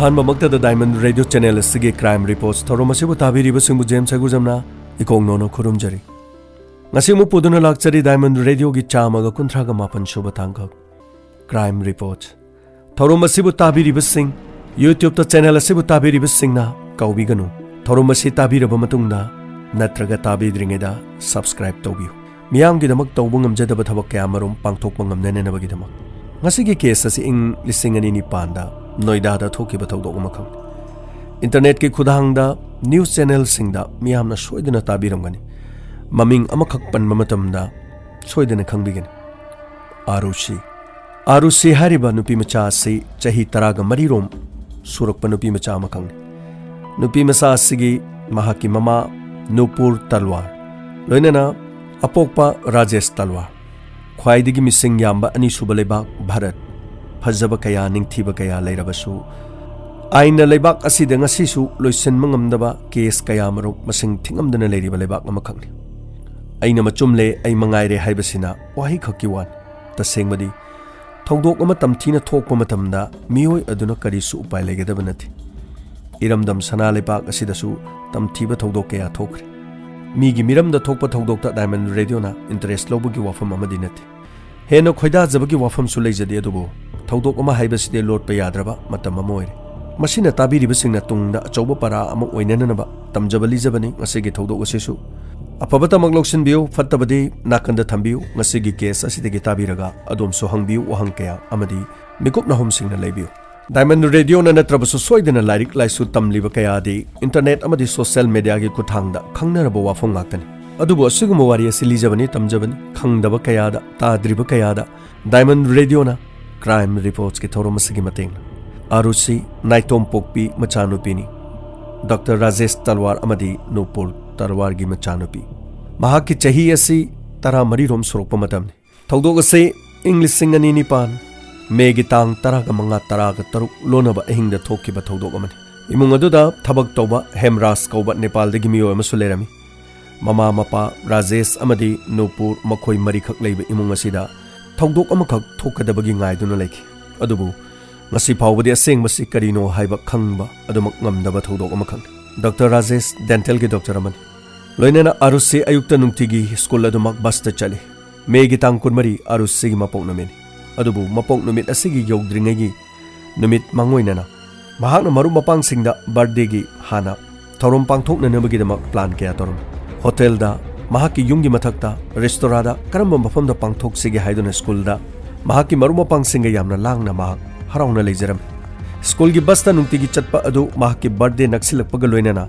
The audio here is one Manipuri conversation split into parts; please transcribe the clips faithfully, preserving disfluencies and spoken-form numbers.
ꯑꯍꯥꯟꯕꯃꯛꯇꯗ Diamond Radio Channel ꯑꯁꯤꯒꯤ Crime Reports ꯊꯧꯔꯝ ꯑꯁꯤꯕꯨ ꯇꯥꯕꯤꯔꯤꯕꯁꯤꯡꯕꯨ ꯖꯦꯝꯁ ꯍꯩꯒꯨꯖꯝꯅ ꯏꯀꯣꯛ ꯅꯧꯅ ꯈꯨꯔꯨꯝꯖꯔꯤ꯫ ꯉꯁꯤ ꯑꯃꯨꯛ ꯄꯨꯗꯨꯅ ꯂꯥꯛꯆꯔꯤ Diamond Radio ꯒꯤ ꯆꯥꯝꯃꯒ ꯀꯨꯟꯊ꯭ꯔꯥꯒ ꯃꯥꯄꯟ ꯁꯨꯕ ꯇꯥꯡꯀꯛ Crime Reports꯫ ꯊꯧꯔꯝ ꯑꯁꯤꯕꯨ ꯇꯥꯕꯤꯔꯤꯕꯁꯤꯡ, YouTube ꯇ channel ꯑꯁꯤꯕꯨ ꯇꯥꯕꯤꯔꯤꯕꯁꯤꯡꯅ ꯀꯥꯎꯕꯤꯒꯅꯨ, ꯊꯧꯔꯝ ꯑꯁꯤ ꯇꯥꯕꯤꯔꯕ ꯃꯇꯨꯡꯗ ꯅꯠꯇ꯭ꯔꯒ ꯇꯥꯕꯤꯗ꯭ꯔꯤꯉꯩꯗ subscribe ꯇꯧꯕꯤꯌꯨ꯫ ꯃꯤꯌꯥꯝꯒꯤꯗꯃꯛ ꯇꯧꯕ ꯉꯝꯖꯗꯕ ꯊꯕꯛ ꯀꯌꯥ ꯑꯃꯔꯣꯝ ꯄꯥꯡꯊꯣꯛꯄ ꯉꯝꯅꯅꯕꯒꯤꯗꯃꯛ꯫ ꯉꯁꯤꯒꯤ case ꯑꯁꯤ ꯏꯪ ꯂꯤꯁꯤꯡ ꯑꯅꯤ ꯅꯤꯄꯥꯟꯗ ꯅꯣꯏꯗꯥꯗ ꯊꯣꯛꯈꯤꯕ ꯊꯧꯗꯣꯛ ꯑꯃꯈꯛꯅꯤ꯫ Internet ꯀꯤ ꯈꯨꯠꯊꯥꯡꯗ news channel ꯁꯤꯡꯗ ꯃꯤꯌꯥꯝꯅ ꯁꯣꯏꯗꯅ ꯇꯥꯕꯤꯔꯝꯒꯅꯤ꯫ ꯃꯃꯤꯡ ꯑꯃꯈꯛ ꯄꯟꯕ ꯃꯇꯝꯗ ꯁꯣꯏꯗꯅ ꯈꯪꯕꯤꯒꯅꯤ꯫ ꯑꯥꯔꯨꯁꯤ꯫ ꯑꯥꯔꯨꯁꯤ ꯍꯥꯏꯔꯤꯕ ꯅꯨꯄꯤ ꯃꯆꯥ ꯑꯁꯤ ꯆꯍꯤ ꯇꯔꯥꯒ ꯃꯔꯤꯔꯣꯝ ꯁꯨꯔꯛꯄ ꯅꯨꯄꯤ ꯃꯆꯥ ꯑꯃꯈꯛꯅꯤ꯫ ꯅꯨꯄꯤ ꯃꯆꯥ ꯑꯁꯤꯒꯤ ꯃꯍꯥꯛꯀꯤ ꯃꯃꯥ ꯅꯨꯄꯨꯔ ꯇꯜꯋꯥꯔ, ꯂꯣꯏꯅꯅ ꯑꯄꯣꯛꯄ ꯔꯥꯖꯦꯁ ꯇꯜꯋꯥꯔ, ꯈ꯭ꯋꯥꯏꯗꯒꯤ ꯃꯤꯁꯤꯡ ꯌꯥꯝꯕ ꯑꯅꯤꯁꯨꯕ ꯂꯩꯕꯥꯛ ꯚꯥꯔꯠ, ꯐꯖꯕ ꯀꯌꯥ, ꯅꯤꯡꯊꯤꯕ ꯀꯌꯥ ꯂꯩꯔꯕꯁꯨ, ꯑꯥꯏꯟꯅ ꯂꯩꯕꯥꯛ ꯑꯁꯤꯗ ꯉꯁꯤꯁꯨ ꯂꯣꯏꯁꯤꯟꯕ ꯉꯝꯗꯕ case ꯀꯌꯥꯃꯔꯨꯝ ꯃꯁꯤꯡ ꯊꯤꯉꯝꯗꯅ ꯂꯩꯔꯤꯕ ꯂꯩꯕꯥꯛ ꯑꯃꯈꯛꯅꯤ꯫ "ꯑꯩꯅ ꯃꯆꯨꯝꯂꯦ, ꯑꯩ ꯃꯉꯥꯏꯔꯦ" ꯍꯥꯏꯕꯁꯤꯅ ꯋꯥꯍꯩ ꯈꯛꯀꯤ ꯋꯥꯅꯤ꯫ ꯇꯁꯦꯡꯕꯗꯤ, ꯊꯧꯗꯣꯛ ꯑꯃ ꯇꯝꯊꯤꯅ ꯊꯣꯛꯄ ꯃꯇꯝꯗ ꯃꯤꯑꯣꯏ ꯑꯗꯨꯅ ꯀꯔꯤꯁꯨ ꯎꯄꯥꯏ ꯂꯩꯒꯗꯕ ꯅꯠꯇꯦ꯫ ꯏꯔꯝꯗꯝ ꯁꯅꯥ ꯂꯩꯕꯥꯛ ꯑꯁꯤꯗꯁꯨ ꯇꯝꯊꯤꯕ ꯊꯧꯗꯣꯛ ꯀꯌꯥ ꯊꯣꯛꯈ꯭ꯔꯦ꯫ ꯃꯤꯒꯤ ꯃꯤꯔꯝꯗ ꯊꯣꯛꯄ ꯊꯧꯗꯣꯛꯇ Diamond Radio ꯅ interest ꯂꯧꯕꯒꯤ ꯋꯥꯐꯝ ꯑꯃꯗꯤ ꯅꯠꯇꯦ꯫ ꯍꯦꯟꯅ ꯈꯣꯏꯗꯥꯖꯕꯒꯤ ꯋꯥꯐꯝꯁꯨ ꯂꯩꯖꯗꯦ, ꯑꯗꯨꯕꯨ ꯊꯧꯗꯣꯛ ꯑꯃ ꯍꯥꯏꯕꯁꯤꯗꯤ ꯂꯣꯠꯄ ꯌꯥꯗ꯭ꯔꯕ ꯃꯇꯝ ꯑꯃ ꯑꯣꯏꯔꯦ꯫ ꯃꯁꯤꯅ ꯇꯥꯕꯤꯔꯤꯕꯁꯤꯡꯅ ꯇꯨꯡꯗ ꯑꯆꯧꯕ ꯄꯔꯥ ꯑꯃ ꯑꯣꯏꯅꯅꯕ ꯇꯝꯖꯕ ꯂꯤꯖꯕꯅꯤ ꯉꯁꯤꯒꯤ ꯊꯧꯗꯣꯛ ꯑꯁꯤꯁꯨ꯫ ꯑꯐꯕꯇꯃꯛ ꯂꯧꯁꯤꯟꯕꯤꯌꯨ, ꯐꯠꯇꯕꯗꯤ ꯅꯥꯀꯟꯗ ꯊꯝꯕꯤꯌꯨ꯫ ꯉꯁꯤꯒꯤ case ꯑꯁꯤꯗꯒꯤ ꯇꯥꯕꯤꯔꯒ ꯑꯗꯣꯝꯁꯨ ꯍꯪꯕꯤꯌꯨ ꯋꯥꯍꯪ ꯀꯌꯥ ꯑꯃꯗꯤ ꯃꯤꯀꯨꯞ ꯅꯥꯍꯨꯝꯁꯤꯡꯅ ꯂꯩꯕꯤꯌꯨ꯫ Diamond Radio ꯅ ꯅꯠꯇ꯭ꯔꯕꯁꯨ ꯁꯣꯏꯗꯅ ꯂꯥꯏꯔꯤꯛ ꯂꯥꯏꯁꯨ ꯇꯝꯂꯤꯕ ꯀꯌꯥꯗꯤ internet ꯑꯃꯗꯤ social media ꯒꯤ ꯈꯨꯠꯊꯥꯡꯗ ꯈꯪꯅꯔꯕ ꯋꯥꯐꯝ ꯉꯥꯛꯇꯅꯤ꯫ ꯑꯗꯨꯕꯨ ꯑꯁꯤꯒꯨꯝꯕ ꯋꯥꯔꯤ ꯑꯁꯤ ꯂꯤꯖꯕꯅꯤ, ꯇꯝꯖꯕꯅꯤ, ꯈꯪꯗꯕ ꯀꯌꯥꯗ, ꯇꯥꯗ꯭ꯔꯤꯕ ꯀꯌꯥꯗ Diamond Radio ꯅ Crime Reports ꯀꯤ ꯊꯧꯔꯝ ꯑꯁꯤꯒꯤ ꯃꯇꯦꯡꯅ꯫ ꯑꯥꯔꯨꯁꯤ ꯅꯥꯏꯇꯣꯝ ꯄꯣꯛꯄꯤ ꯃꯆꯥꯅꯨꯄꯤꯅꯤ꯫ ꯗꯣꯛꯇꯔ ꯔꯥꯖꯦꯁ ꯇꯜꯋꯥꯔ ꯑꯃꯗꯤ ꯅꯨꯄꯨꯔ ꯇꯜꯋꯥꯔꯒꯤ ꯃꯆꯥꯅꯨꯄꯤ꯫ ꯃꯍꯥꯛꯀꯤ ꯆꯍꯤ ꯑꯁꯤ ꯇꯔꯥꯃꯔꯤꯔꯣꯝ ꯁꯨꯔꯛꯄ ꯃꯇꯝꯅꯤ꯫ ꯊꯧꯗꯣꯛ ꯑꯁꯤ ꯏꯪ ꯂꯤꯁꯤꯡ ꯑꯅꯤ ꯅꯤꯄꯥꯟ ꯃꯦꯒꯤ ꯇꯥꯡ ꯇꯔꯥꯒ ꯃꯉꯥ, ꯇꯔꯥꯒ ꯇꯔꯨꯛ ꯂꯣꯟꯅꯕ ꯑꯍꯤꯡꯗ ꯊꯣꯛꯈꯤꯕ ꯊꯧꯗꯣꯛ ꯑꯃꯅꯤ꯫ ꯏꯃꯨꯡ ꯑꯗꯨꯗ ꯊꯕꯛ ꯇꯧꯕ ꯍꯦꯝꯔꯥꯖ ꯀꯧꯕ ꯅꯦꯄꯥꯜꯗꯒꯤ ꯃꯤꯑꯣꯏ ꯑꯃꯁꯨ ꯂꯩꯔꯝꯃꯤ꯫ ꯃꯃꯥ ꯃꯄꯥ ꯔꯥꯖꯦꯁ ꯑꯃꯗꯤ ꯅꯨꯄꯨꯔ ꯃꯈꯣꯏ ꯃꯔꯤꯈꯛ ꯂꯩꯕ ꯏꯃꯨꯡ ꯑꯁꯤꯗ ꯊꯧꯗꯣꯛ ꯑꯃꯈꯛ ꯊꯣꯛꯀꯗꯕꯒꯤ ꯉꯥꯏꯗꯨꯅ ꯂꯩꯈꯤ꯫ ꯑꯗꯨꯕꯨ ꯉꯁꯤ ꯐꯥꯎꯕꯗꯤ ꯑꯁꯦꯡꯕꯁꯤ ꯀꯔꯤꯅꯣ ꯍꯥꯏꯕ ꯈꯪꯕ ꯑꯗꯨꯃꯛ ꯉꯝꯗꯕ ꯊꯧꯗꯣꯛ ꯑꯃꯈꯛꯅꯤ꯫ ꯗꯣꯛꯇꯔ ꯔꯥꯖꯦꯁ dental ꯒꯤ ꯗꯣꯛꯇꯔ ꯑꯃꯅꯤ꯫ ꯂꯣꯏꯅꯅ ꯑꯥꯔꯨꯁꯤ ꯑꯌꯨꯛꯇ ꯅꯨꯡꯇꯤꯒꯤ ꯁ꯭ꯀꯨꯜ ꯑꯗꯨꯃꯛ ꯕꯁꯇ ꯆꯠꯂꯤ꯫ ꯃꯦꯒꯤ ꯇꯥꯡ ꯀꯨꯟꯃꯔꯤ ꯑꯥꯔꯨꯁꯤꯒꯤ ꯃꯄꯣꯛ ꯅꯨꯃꯤꯠꯅꯤ꯫ ꯑꯗꯨꯕꯨ ꯃꯄꯣꯛ ꯅꯨꯃꯤꯠ ꯑꯁꯤꯒꯤ ꯌꯧꯗ꯭ꯔꯤꯉꯩꯒꯤ ꯅꯨꯃꯤꯠ ꯃꯥꯡꯑꯣꯏꯅꯅ ꯃꯍꯥꯛꯅ ꯃꯔꯨꯞ ꯃꯄꯥꯡꯁꯤꯡꯗ birthday ꯒꯤ ꯍꯥꯟꯅ ꯊꯧꯔꯝ ꯄꯥꯡꯊꯣꯛꯅꯅꯕꯒꯤꯗꯃꯛ plan ꯀꯌꯥ ꯇꯧꯔꯝꯃꯤ꯫ ꯍꯣꯇꯦꯜꯗ, ꯃꯍꯥꯛꯀꯤ ꯌꯨꯝꯒꯤ ꯃꯊꯛꯇ, ꯔꯦꯁꯇꯣꯔꯥꯗ ꯀꯔꯝꯕ ꯃꯐꯝꯗ ꯄꯥꯡꯊꯣꯛꯁꯤꯒꯦ ꯍꯥꯏꯗꯨꯅ ꯁ꯭ꯀꯨꯜꯗ ꯃꯍꯥꯛꯀꯤ ꯃꯔꯨꯞ ꯃꯄꯥꯡꯁꯤꯡꯒ ꯌꯥꯝꯅ ꯂꯥꯡꯅ ꯃꯍꯥꯛ ꯍꯔꯥꯎꯅ ꯂꯩꯖꯔꯝꯃꯤ꯫ ꯁ꯭ꯀꯨꯜꯒꯤ ꯕꯁꯇ ꯅꯨꯡꯇꯤꯒꯤ ꯆꯠꯄ ꯑꯗꯨ ꯃꯍꯥꯛꯀꯤ birthday ꯅꯛꯁꯤꯜꯂꯛꯄꯒ ꯂꯣꯏꯅꯅ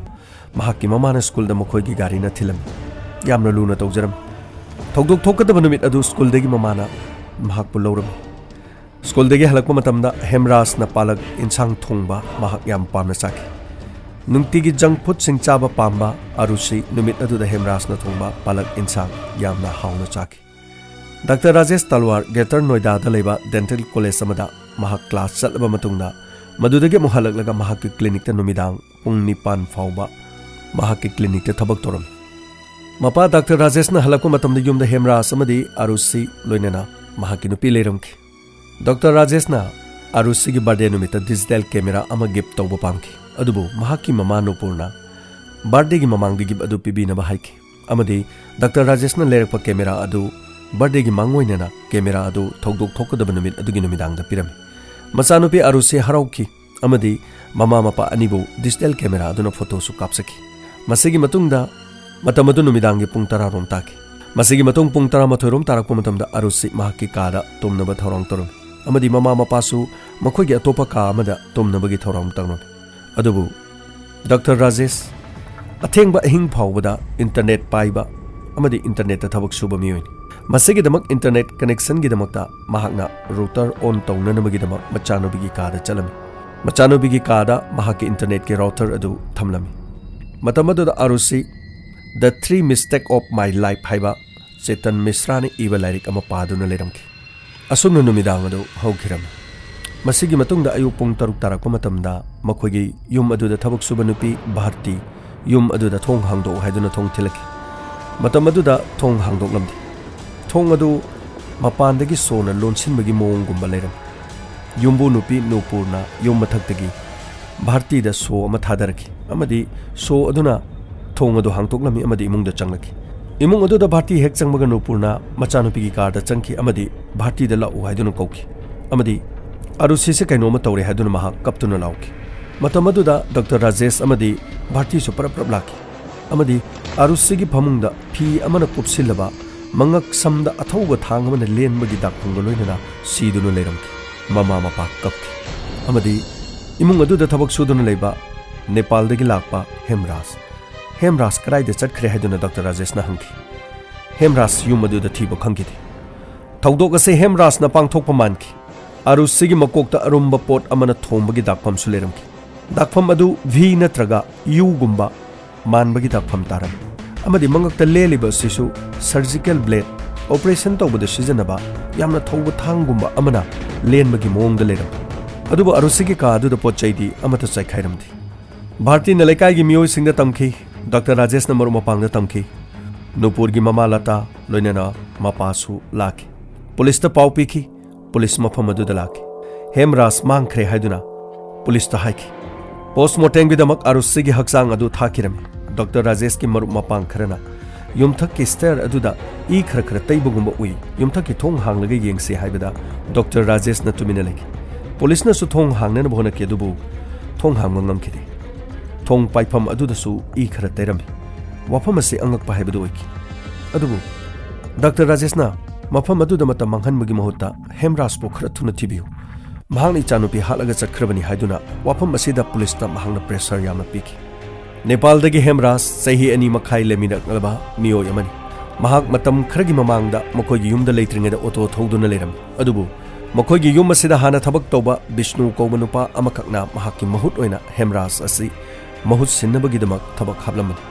ꯃꯍꯥꯛꯀꯤ ꯃꯃꯥꯅ ꯁ꯭ꯀꯨꯜꯗ ꯃꯈꯣꯏꯒꯤ ꯒꯥꯔꯤꯅ ꯊꯤꯜꯂꯝꯃꯤ꯫ ꯌꯥꯝꯅ ꯂꯨꯅ ꯇꯧꯖꯔꯝꯃꯤ꯫ ꯊꯧꯗꯣꯛ ꯊꯣꯛꯀꯗꯕ ꯅꯨꯃꯤꯠ ꯑꯗꯨ ꯁ꯭ꯀꯨꯜꯗꯒꯤ ꯃꯃꯥꯅ ꯃꯍꯥꯛꯄꯨ ꯂꯧꯔꯝꯃꯤ꯫ ꯁ꯭ꯀꯨꯜꯗꯒꯤ ꯍꯜꯂꯛꯄ ꯃꯇꯝꯗ ꯍꯦꯝꯔꯥꯖꯅ ꯄꯥꯂꯛ ꯏꯟꯁꯥꯡ ꯊꯣꯡꯕ ꯃꯍꯥꯛ ꯌꯥꯝ ꯄꯥꯝꯅ ꯆꯥꯈꯤ꯫ ꯅꯨꯡꯇꯤꯒꯤ junk food ꯁꯤꯡ ꯆꯥꯕ ꯄꯥꯝꯕ ꯑꯥꯔꯨꯁꯤ ꯅꯨꯃꯤꯠ ꯑꯗꯨꯗ ꯍꯦꯝꯔꯥꯖꯅ ꯊꯣꯡꯕ ꯄꯥꯂꯛ ꯏꯟꯁꯥꯡ ꯌꯥꯝꯅ ꯍꯥꯎꯅ ꯆꯥꯈꯤ꯫ ꯗꯥꯛꯇꯔ ꯔꯥꯖꯦꯁ ꯇꯜꯋꯥꯔ Greater Noida ꯗ ꯂꯩꯕ dental college ꯑꯃꯗ ꯃꯍꯥꯛ class ꯆꯠꯂꯕ ꯃꯇꯨꯡꯗ, ꯃꯗꯨꯗꯒꯤ ꯑꯃꯨꯛ ꯍꯜꯂꯛꯂꯒ ꯃꯍꯥꯛꯀꯤ clinic ꯇ ꯅꯨꯃꯤꯗꯥꯡ ꯄꯨꯡ ꯅꯤꯄꯥꯟ ꯐꯥꯎꯕ ꯃꯍꯥꯛꯀꯤ clinic ꯇ ꯊꯕꯛ ꯇꯧꯔꯝꯃꯤ꯫ ꯃꯄꯥ ꯗꯥꯛꯇꯔ ꯔꯥꯖꯦꯁꯅ ꯍꯜꯂꯛꯄ ꯃꯇꯝꯗ ꯌꯨꯝꯗ ꯍꯦꯝꯔꯥꯖ ꯑꯃꯗꯤ ꯑꯥꯔꯨꯁꯤ ꯂꯣꯏꯅꯅ ꯃꯍꯥꯛꯀꯤ ꯅꯨꯄꯤ ꯂꯩꯔꯝꯈꯤ꯫ ꯗꯥꯛꯇꯔ ꯔꯥꯖꯦꯁꯅ ꯑꯥꯔꯨꯁꯤꯒꯤ birthday ꯅꯨꯃꯤꯠꯇ digital camera ꯑꯃ gift ꯇꯧꯕ ꯄꯥꯝꯈꯤ, ꯑꯗꯨꯕꯨ ꯃꯍꯥꯛꯀꯤ ꯃꯃꯥ ꯅꯨꯄꯨꯔꯅ birthday ꯒꯤ ꯃꯃꯥꯡꯗ gift ꯑꯗꯨ ꯄꯤꯕꯤꯅꯕ ꯍꯥꯏꯈꯤ, ꯑꯃꯗꯤ ꯗꯥꯛꯇꯔ ꯔꯥꯖꯦꯁꯅ ꯂꯩꯔꯛꯄ camera ꯑꯗꯨ birthday ꯒꯤ ꯃꯥꯡꯑꯣꯏꯅꯅ camera ꯑꯗꯨ ꯊꯧꯗꯣꯛ ꯊꯣꯛꯀꯗꯕ ꯅꯨꯃꯤꯠ ꯑꯗꯨꯒꯤ ꯅꯨꯃꯤꯗꯥꯡꯗ ꯄꯤꯔꯝꯃꯤ꯫ ꯃꯆꯥꯅꯨꯄꯤ ꯑꯥꯔꯨꯁꯤ ꯍꯔꯥꯎꯈꯤ ꯑꯃꯗꯤ ꯃꯃꯥ ꯃꯄꯥ ꯑꯅꯤꯕꯨ digital camera ꯑꯗꯨꯅ photo ꯁꯨ ꯀꯥꯞꯆꯈꯤ꯫ ꯃꯁꯤꯒꯤ ꯃꯇꯨꯡꯗ ꯃꯇꯝ ꯑꯗꯨ ꯅꯨꯃꯤꯗꯥꯡꯒꯤ ꯄꯨꯡ ꯇꯔꯥ ꯔꯣꯝ ꯇꯥꯈꯤ꯫ ꯃꯁꯤꯒꯤ ꯃꯇꯨꯡ ꯄꯨꯡ ꯇꯔꯥꯃꯥꯊꯣꯏ ꯔꯣꯝ ꯇꯥꯔꯛꯄ ꯃꯇꯝꯗ ꯑꯥꯔꯨꯁꯤ ꯃꯍꯥꯛꯀꯤ ꯀꯥꯗ ꯇꯨꯝꯅꯕ ꯊꯧꯔꯥꯡ ꯇꯧꯔꯝꯃꯤ ꯑꯃꯗꯤ ꯃꯃꯥ ꯃꯄꯥꯁꯨ ꯃꯈꯣꯏꯒꯤ ꯑꯇꯣꯞꯄ ꯀꯥ ꯑꯃꯗ ꯇꯨꯝꯅꯕꯒꯤ ꯊꯧꯔꯥꯡ ꯇꯧꯔꯝꯃꯤ꯫ ꯑꯗꯨꯕꯨ ꯗꯥꯛꯇꯔ ꯔꯥꯖꯦꯁ ꯑꯊꯦꯡꯕ ꯑꯍꯤꯡ ꯐꯥꯎꯕꯗ internet ꯄꯥꯏꯕ ꯑꯃꯗꯤ internet ꯇ ꯊꯕꯛ ꯁꯨꯕ ꯃꯤꯑꯣꯏꯅꯤ꯫ ꯃꯁꯤꯒꯤꯗꯃꯛ internet connection ꯒꯤꯗꯃꯛꯇ ꯃꯍꯥꯛꯅ router on ꯇꯧꯅꯅꯕꯒꯤꯗꯃꯛ ꯃꯆꯥꯅꯨꯄꯤꯒꯤ ꯀꯥꯗ ꯆꯠꯂꯝꯃꯤ꯫ ꯃꯆꯥꯅꯨꯄꯤꯒꯤ ꯀꯥꯗ ꯃꯍꯥꯛꯀꯤ internet ꯀꯤ router ꯑꯗꯨ ꯊꯝꯂꯝꯃꯤ꯫ ꯃꯇꯝ ꯑꯗꯨꯗ ꯑꯥꯔꯨꯁꯤ The Three Mistake of My Life ꯍꯥꯏꯕ ꯆꯦꯇꯟ ꯃꯤꯁ꯭ꯔꯥꯅ ꯏꯕ ꯂꯥꯏꯔꯤꯛ ꯑꯃ ꯄꯥꯗꯨꯅ ꯂꯩꯔꯝꯈꯤ꯫ ꯑꯁꯨꯝꯅ ꯅꯨꯃꯤꯗꯥꯡ ꯑꯗꯨ ꯍꯧꯈꯤꯔꯝꯃꯤ꯫ ꯃꯁꯤꯒꯤ ꯃꯇꯨꯡꯗ ꯑꯌꯨꯛ ꯄꯨꯡ ꯇꯔꯨꯛ ꯇꯥꯔꯛꯄ ꯃꯇꯝꯗ ꯃꯈꯣꯏꯒꯤ ꯌꯨꯝ ꯑꯗꯨꯗ ꯊꯕꯛ ꯁꯨꯕ ꯅꯨꯄꯤ ꯚꯥꯔꯇꯤ ꯌꯨꯝ ꯑꯗꯨꯗ ꯊꯣꯡ ꯍꯥꯡꯗꯣꯛꯎ ꯍꯥꯏꯗꯨꯅ ꯊꯣꯡ ꯊꯤꯜꯂꯛꯈꯤ꯫ ꯃꯇꯝ ꯑꯗꯨꯗ ꯊꯣꯡ ꯍꯥꯡꯗꯣꯛꯂꯝꯗꯦ꯫ ꯊꯣꯡ ꯑꯗꯨ ꯃꯄꯥꯟꯗꯒꯤ ꯁꯣꯅ ꯂꯣꯟꯁꯤꯟꯕꯒꯤ ꯃꯑꯣꯡꯒꯨꯝꯕ ꯂꯩꯔꯝꯃꯤ꯫ ꯌꯨꯝꯕꯨ ꯅꯨꯄꯤ ꯅꯨꯄꯨꯔꯅ ꯌꯨꯝ ꯃꯊꯛꯇꯒꯤ ꯚꯥꯔꯇꯤꯗ ꯁꯣ ꯑꯃ ꯊꯥꯗꯔꯛꯈꯤ ꯑꯃꯗꯤ ꯁꯣ ꯑꯗꯨꯅ ꯊꯣꯡ ꯑꯗꯨ ꯍꯥꯡꯗꯣꯛꯂꯝꯃꯤ ꯑꯃꯗꯤ ꯏꯃꯨꯡꯗ ꯆꯪꯂꯛꯈꯤ꯫ ꯏꯃꯨꯡ ꯑꯗꯨꯗ ꯚꯥꯔꯇꯤ ꯍꯦꯛ ꯆꯪꯕꯒ ꯅꯨꯄꯨꯔꯅ ꯃꯆꯥꯅꯨꯄꯤꯒꯤ ꯀꯥꯔꯗ ꯆꯪꯈꯤ ꯑꯃꯗꯤ ꯚꯥꯔꯇꯤꯗ ꯂꯥꯛꯎ ꯍꯥꯏꯗꯨꯅ ꯀꯧꯈꯤ ꯑꯃꯗꯤ ꯑꯔꯨꯁꯤꯁꯦ ꯀꯩꯅꯣꯝꯃ ꯇꯧꯔꯦ ꯍꯥꯏꯗꯨꯅ ꯃꯍꯥꯛ ꯀꯞꯇꯨꯅ ꯂꯥꯎꯈꯤ꯫ ꯃꯇꯝ ꯑꯗꯨꯗ ꯗꯣꯛꯇꯔ ꯔꯥꯖꯦꯁ ꯑꯃꯗꯤ ꯚꯥꯔꯇꯤꯁꯨ ꯄꯔꯞ ꯄꯔꯞ ꯂꯥꯛꯈꯤ ꯑꯃꯗꯤ ꯑꯔꯨꯁꯤꯒꯤ ꯐꯃꯨꯡꯗ ꯐꯤ ꯑꯃꯅ ꯀꯨꯞꯁꯤꯜꯂꯕ ꯃꯉꯛ ꯁꯝꯗ ꯑꯊꯧꯕ ꯊꯥꯡ ꯑꯃꯅ ꯂꯦꯟꯕꯒꯤ ꯗꯥꯛꯐꯝꯒ ꯂꯣꯏꯅꯅ ꯁꯤꯗꯨꯅ ꯂꯩꯔꯝꯈꯤ꯫ ꯃꯃꯥ ꯃꯄꯥ ꯀꯞꯈꯤ ꯑꯃꯗꯤ ꯏꯃꯨꯡ ꯑꯗꯨꯗ ꯊꯕꯛ ꯁꯨꯗꯨꯅ ꯂꯩꯕ ꯅꯦꯄꯥꯜꯗꯒꯤ ꯂꯥꯛꯄ ꯍꯦꯝꯔꯥꯖ, "ꯍꯦꯝꯔꯥꯖ ꯀꯗꯥꯏꯗ ꯆꯠꯈ꯭ꯔꯦ?" ꯍꯥꯏꯗꯨꯅ ꯗꯣꯛꯇꯔ ꯔꯥꯖꯦꯁꯅ ꯍꯪꯈꯤ꯫ ꯍꯦꯝꯔꯥꯖ ꯌꯨꯝ ꯑꯗꯨꯗ ꯊꯤꯕ ꯈꯪꯈꯤꯗꯦ꯫ ꯊꯧꯗꯣꯛ ꯑꯁꯤ ꯍꯦꯝꯔꯥꯖꯅ ꯄꯥꯡꯊꯣꯛꯄ ꯃꯥꯟꯈꯤ꯫ ꯑꯔꯨꯁꯤꯒꯤ ꯃꯀꯣꯛꯇ ꯑꯔꯨꯝꯕ ꯄꯣꯠ ꯑꯃꯅ ꯊꯣꯝꯕꯒꯤ ꯗꯥꯛꯐꯝꯁꯨ ꯂꯩꯔꯝꯈꯤ꯫ ꯗꯥꯛꯐꯝ ꯑꯗꯨ ꯚꯤ ꯅꯠꯇ꯭ꯔꯒ ꯌꯨꯒꯨꯝꯕ ꯃꯥꯟꯕꯒꯤ ꯗꯥꯛꯐꯝ ꯇꯥꯔꯝꯃꯤ ꯑꯃꯗꯤ ꯃꯉꯛꯇ ꯂꯦꯜꯂꯤꯕ ꯑꯁꯤꯁꯨ ꯁꯔꯖꯤꯀꯦꯜ ꯕ꯭ꯂꯦꯗ, ꯑꯣꯄꯔꯦꯁꯟ ꯇꯧꯕꯗ ꯁꯤꯖꯤꯟꯅꯕ ꯌꯥꯝꯅ ꯊꯧꯕ ꯊꯥꯡꯒꯨꯝꯕ ꯑꯃꯅ ꯂꯦꯟꯕꯒꯤ ꯃꯑꯣꯡꯗ ꯂꯩꯔꯝꯃꯤ꯫ ꯑꯗꯨꯕꯨ ꯑꯔꯨꯁꯤꯒꯤ ꯀꯥ ꯑꯗꯨꯗ ꯄꯣꯠ ꯆꯩꯗꯤ ꯑꯃꯠꯇ ꯆꯥꯏꯈꯥꯏꯔꯝꯗꯦ꯫ ꯚꯥꯔꯇꯤꯅ ꯂꯩꯀꯥꯏꯒꯤ ꯃꯤꯑꯣꯏꯁꯤꯡꯗ ꯇꯝꯈꯤ꯫ ꯗꯣꯛꯇꯔ ꯔꯥꯖꯦꯁꯅ ꯃꯔꯨꯞ ꯃꯄꯥꯡꯗ ꯇꯝꯈꯤ꯫ ꯅꯨꯄꯨꯔꯒꯤ ꯃꯃꯥ ꯂꯇꯥ ꯂꯣꯏꯅꯅ ꯃꯄꯥꯁꯨ ꯂꯥꯛꯈꯤ꯫ ꯄꯨꯂꯤꯁꯇ ꯄꯥꯎ ꯄꯤꯈꯤ꯫ ꯄꯨꯂꯤꯁ ꯃꯐꯝ ꯑꯗꯨꯗ ꯂꯥꯛꯈꯤ꯫ ꯍꯦꯝꯔꯥꯖ ꯃꯥꯡꯈ꯭ꯔꯦ ꯍꯥꯏꯗꯨꯅ ꯄꯨꯂꯤꯁꯇ ꯍꯥꯏꯈꯤ꯫ ꯄꯣꯁꯃꯣꯔꯇꯦꯝꯒꯤꯗꯃꯛ ꯑꯔꯨꯁꯤꯒꯤ ꯍꯛꯆꯥꯡ ꯑꯗꯨ ꯊꯥꯈꯤꯔꯝꯃꯤ꯫ ꯗꯣꯛꯇꯔ ꯔꯥꯖꯦꯁꯀꯤ ꯃꯔꯨꯞ ꯃꯄꯥꯡ ꯈꯔꯅ ꯌꯨꯝꯊꯛꯀꯤ ꯁ꯭ꯇꯦꯌꯔ ꯑꯗꯨꯗ ꯏ ꯈꯔ ꯈꯔ ꯇꯩꯕꯒꯨꯝꯕ ꯎꯏ꯫ ꯌꯨꯝꯊꯛꯀꯤ ꯊꯣꯡ ꯍꯥꯡꯂꯒ ꯌꯦꯡꯁꯤ ꯍꯥꯏꯕꯗ ꯗꯣꯛꯇꯔ ꯔꯥꯖꯦꯁꯅ ꯇꯨꯃꯤꯟꯅ ꯂꯩꯈꯤ꯫ ꯄꯨꯂꯤꯁꯅꯁꯨ ꯊꯣꯡ ꯍꯥꯡꯅꯅꯕ ꯍꯣꯠꯅꯈꯤ, ꯑꯗꯨꯕꯨ ꯊꯣꯡ ꯍꯥꯡꯕ ꯉꯝꯈꯤꯗꯦ꯫ ꯊꯣꯡ ꯄꯥꯏꯐꯝ ꯑꯗꯨꯗꯁꯨ ꯏ ꯈꯔ ꯇꯩꯔꯝꯃꯤ꯫ ꯋꯥꯐꯝ ꯑꯁꯤ ꯑꯉꯛꯄ ꯍꯥꯏꯕꯗꯨ ꯑꯣꯏꯈꯤ꯫ ꯑꯗꯨꯕꯨ ꯗꯥꯛꯇꯔ ꯔꯥꯖꯦꯁꯅ ꯃꯐꯝ ꯑꯗꯨꯗ ꯃꯇꯝ ꯃꯥꯡꯍꯟꯕꯒꯤ ꯃꯍꯨꯠꯇ ꯍꯦꯝꯔꯥꯖꯄꯨ ꯈꯔ ꯊꯨꯅ ꯊꯤꯕꯤꯌꯨ, ꯃꯍꯥꯛꯅ ꯏꯆꯥꯅꯨꯄꯤ ꯍꯥꯠꯂꯒ ꯆꯠꯈ꯭ꯔꯕꯅꯤ ꯍꯥꯏꯗꯨꯅ ꯋꯥꯐꯝ ꯑꯁꯤꯗ ꯄꯨꯂꯤꯁꯇ ꯃꯍꯥꯛꯅ ꯄ꯭ꯔꯦꯁꯔ ꯌꯥꯝꯅ ꯄꯤꯈꯤ꯫ ꯅꯦꯄꯥꯜꯗꯒꯤ ꯍꯦꯝꯔꯥꯖ ꯆꯍꯤ ꯑꯅꯤ ꯃꯈꯥꯏ ꯂꯩꯃꯤꯟꯅꯂꯕ ꯃꯤꯑꯣꯏ ꯑꯃꯅꯤ꯫ ꯃꯍꯥꯛ ꯃꯇꯝ ꯈꯔꯒꯤ ꯃꯃꯥꯡꯗ ꯃꯈꯣꯏꯒꯤ ꯌꯨꯝꯗ ꯂꯩꯇ꯭ꯔꯤꯉꯩꯗ ꯑꯣꯇꯣ ꯊꯧꯗꯨꯅ ꯂꯩꯔꯝꯃꯤ꯫ ꯑꯗꯨꯕꯨ ꯃꯈꯣꯏꯒꯤ ꯌꯨꯝ ꯑꯁꯤꯗ ꯍꯥꯟꯅ ꯊꯕꯛ ꯇꯧꯕ ꯕꯤꯁꯅꯨ ꯀꯧꯕ ꯅꯨꯄꯥ ꯑꯃꯈꯛꯅ ꯃꯍꯥꯛꯀꯤ ꯃꯍꯨꯠ ꯑꯣꯏꯅ ꯍꯦꯝꯔꯥꯖ ꯑꯁꯤ ꯃꯍꯨꯠ ꯁꯤꯟꯅꯕꯒꯤꯗꯃꯛ ꯊꯕꯛ ꯍꯥꯞꯂꯝꯕꯅꯤ꯫